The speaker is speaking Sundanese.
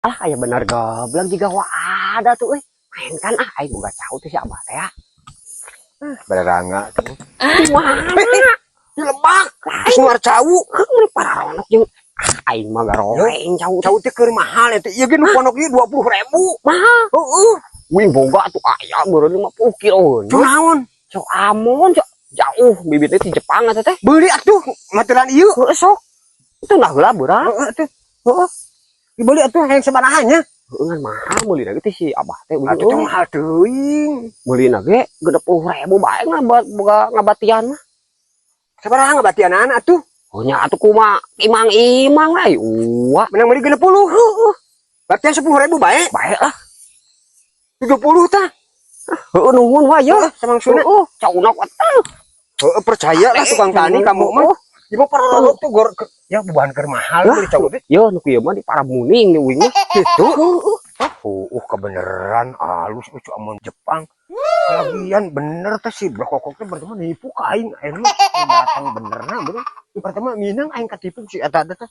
Ah, aya bener goblok jiga wa ada tuh euy. Main kan ah, aing boga cau teh si Abah teh ah. Beranga tuh. Di mana? Di lebak. Terus cau. Heuh, pararonok jeung ah, aing mah garoreng cau. Cau teh keur mahal eta. Ieu ge nu pondok ieu 20.000. Mahal. Heeh. Wih, boga tuh aya meureun 50 kilo. Cau naon? Cau amon cau jauh bibitnya di Jepang eta teh. Beuli atuh materan ieu. Heuh, sok. Itu nah heula beurang. Heeh atuh. Heeh. Dibeli atuh hayang sabaraha nya? Heuh, ngan mahal meuli lagi teh si Abah teh. Atuh teh mahal teuing. Meuli ge 60.000 bae ngabat boga ngabatian mah. Sabaraha ngabatianana atuh? Oh nya atuh kumaha imang-imang ai uwa. Menang meuli 60. Heeh. Batian 10.000 bae. Bae lah. 70 tah. Heuh, nuhun wae ya. Heeh, samangsuna. Heeh, cauna kuat. Heeh, percaya lah tukang tani kamu mah. Ieu mah pararonok tuh gor ya bukan keur mahal Lah. beli cau teh. Yo nu kieu mah di paramuning nih uing mah. Gitu. Heeh. Oh, kebeneran halus lucu amun Jepang. Lagian bener teh si brokokok teh berarti mah nipu ka aing, aing mah datang benerna bener. Pertama minang aing katipu si eta teh.